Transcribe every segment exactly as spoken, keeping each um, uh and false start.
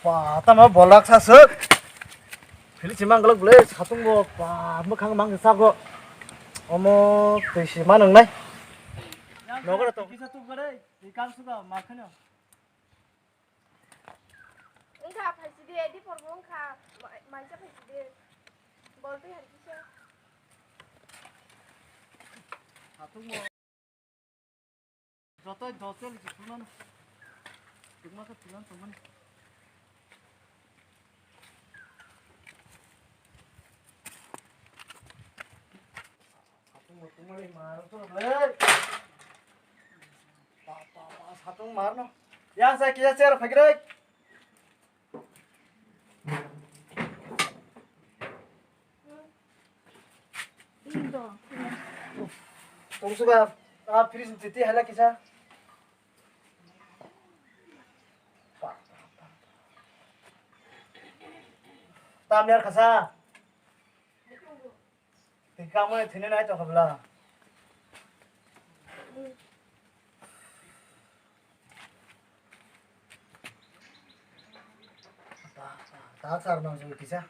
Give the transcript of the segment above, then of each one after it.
Ba, tamo bolak sa suk. Philip si mang glok ble satung bo, ba, mwkhang mang sa go. Omo twi si ma nang nai. Nogo to. Kisa tu gare, ikang suga ma khano. Wngkha phaisidi, edi porbo wngkha, ma-, maisa phaisidi. Bol twi hai kisa. Joto dos el ki phulmano. Tungma khe phulmano tongmani. Satung bo tungmani ma rok to le. Pa, pa, pa, satung mar no. Yang sa kisa chair phagirek. Tungsuba, ah, fridge ni titi hala kisa. Tam yar khasa. Twi kamo thwinwi nai tongkha bwla. Ta, ta, ta sar nang sui kisa.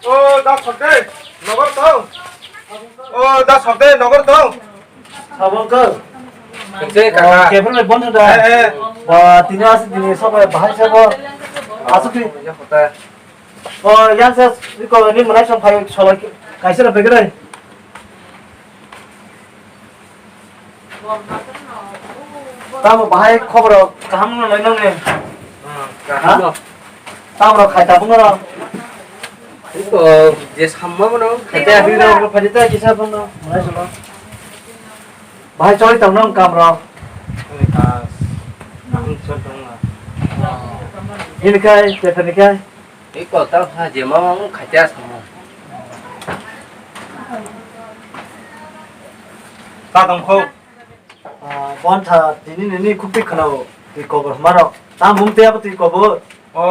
O da sok de, nogor tong. O da sok de, nogor tong. Sabongkar. Kecil kakak. Kepeng le bon sudah. Eh, eh. Wah, tini asik tini sok bahai sok. Asuk di. Ya kota. O yang se iko ni mulai song phai solo kaisa rok begre. Tamo bahai khobor kaham no lai nang ne. Hmm, kaham no. Tamo khai ta bungo ro. Iko je samma bono khai ta. Ri ro phai ta kisa bungo. Mulai solo. Bahai choi tong nang kam ro. Ani kas. Ang choi tong na. Ini kai, tepe ni kai. Tei kok tal kha je ma wng khatia samo. Ta tong kho. Ah, bon tha tini nini khukti khwnao twi kobor hmarok. Tam bung tei abo twi kobor. O,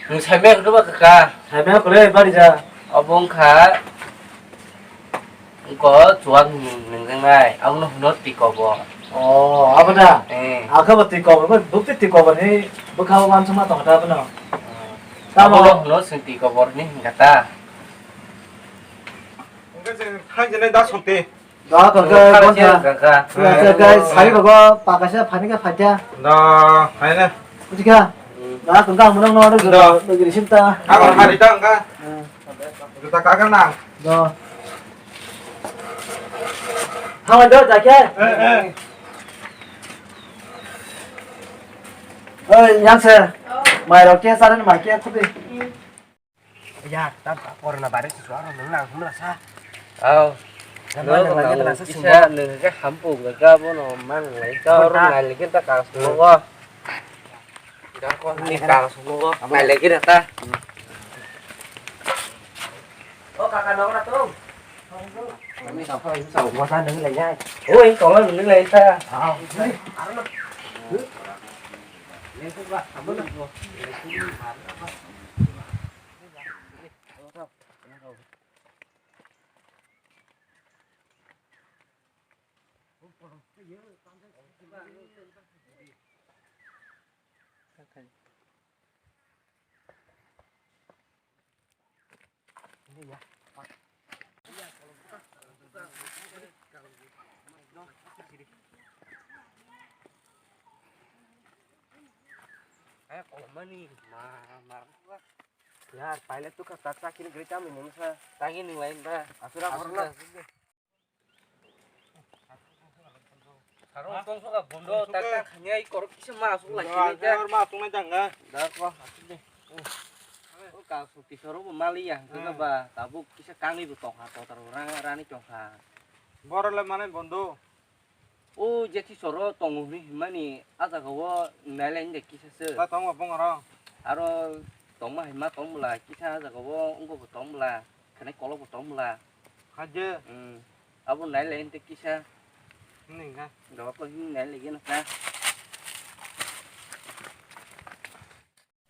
nwng saimaya khe ba kaka. Saimaya kore bari ja. Obo wng kha. Wngkha chuwak nwngjaknai, abono hwno twi kobor. O, abo da? Eh. Akhe bo twi kobor, bo bukti twi kobor ni bwkha o uansukma tongkha ta abono. Hmm. Tamo? Abono hwno chwng twi kobor hinwi hwnkha ta. Hwnkhe chwng thang jinai da sokti. Da, hwnkhe, oh, khara gonta. Chwng kha. Hwnkhe, guys, sai rogo pakaisa phani khe phaikha. Da, phaina. Buchikha? Hmm. Da, hwnkhe ang bono no, da, logi risim ta. Ako hari da hwnkha. Hmm. Juta kagar na. Da. Hambai do, jakhe? Eh, eh. Oi, yang se. Oh. Mai rok khe saren mai khe khudi. Ya, ta corona virus se suara nang nang humla sa. Au. Nang nang nang nang sa. Isa nang ke hampu ga ga bono man lai ka ro nai le ke ta ka sumo. Ni kang sumo. Nai lagi dah ta. Oh, kakak nong na tu. Kami sampai ini sa wasa nang lai ya. Oh, ini tolong nang lai ta. Ah. Ini tu ba, kamu na. Eh, kolomani, ma, ma, ma. Yar, paile tu kata chakini gari kami nungsa. Tagi nung lain ba. Asura korna. Sarong tong soka bondo, tak tak khanya i korok kisa ma asuk lai sini ja. Ma asuk na janga. Da ko asuk de. O ka su tisoro bo mali ya, jaga ba tabuk kisa kangni bo tokha, totar rang rani tokha. Boro le mane bondo. O je tisoro tongo hwnwi hwnmani a jaga o nai lai de kisa se. Ta tongo bongoro. Aro tongma hai ma tong bwla kisa a jaga o wngbo bo tong bwla, khanai kolok bo tong bwla. Haje. Hmm. Abo nai lai de kisa. Ningka. Dawa ko hin nai lai gena ka.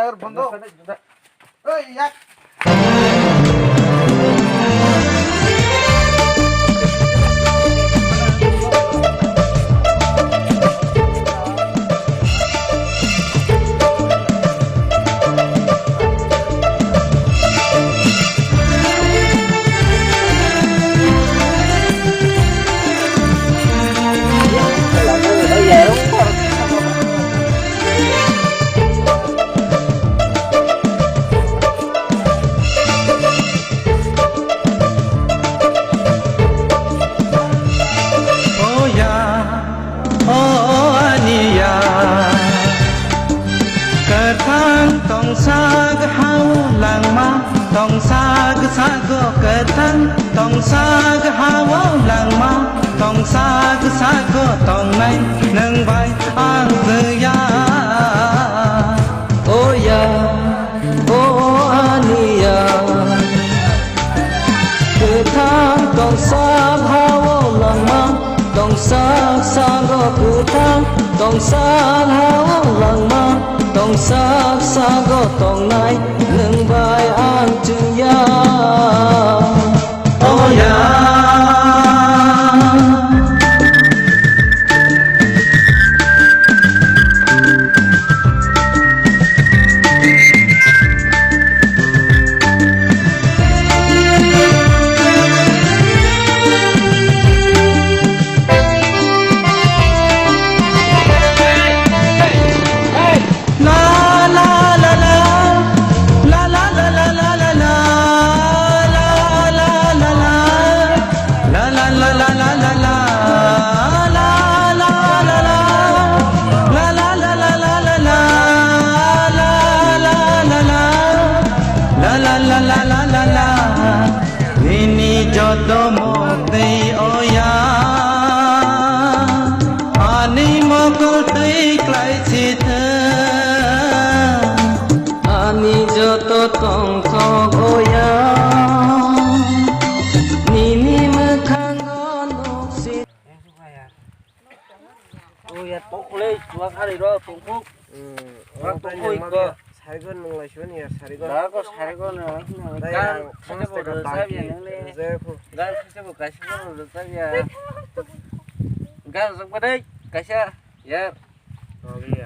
Driver bondo. Oi, yak. Sak ha-o langma tongsak sago tongnai nwng bai ang twiya. O ya, o ani ya. Kwthang tongsak ha-o langma tongsak sago kwthang tongsak ha-o langma tongsak sago tongnai nwng bai ang twiya. Oh yeah. Nini joto motwi oya, ani mokol twi klai si thwng. Ani joto tongthok oya, nini mwkhango nuk si. O ya, tongkholei, chuwa kharwi rw, tongkho. Hmm, chuwa tongkho tongkho ikko. Sarigon nung lai sibani ya, sarigon. Da ko sarigon no. Dai gan ang khaisa bo rwchap ya nang le. Rwchap ya khu. Gan khaisa bo kaisa bo rwchap ya. Gan rwchap ka dai, kaisa. Ya. Oke.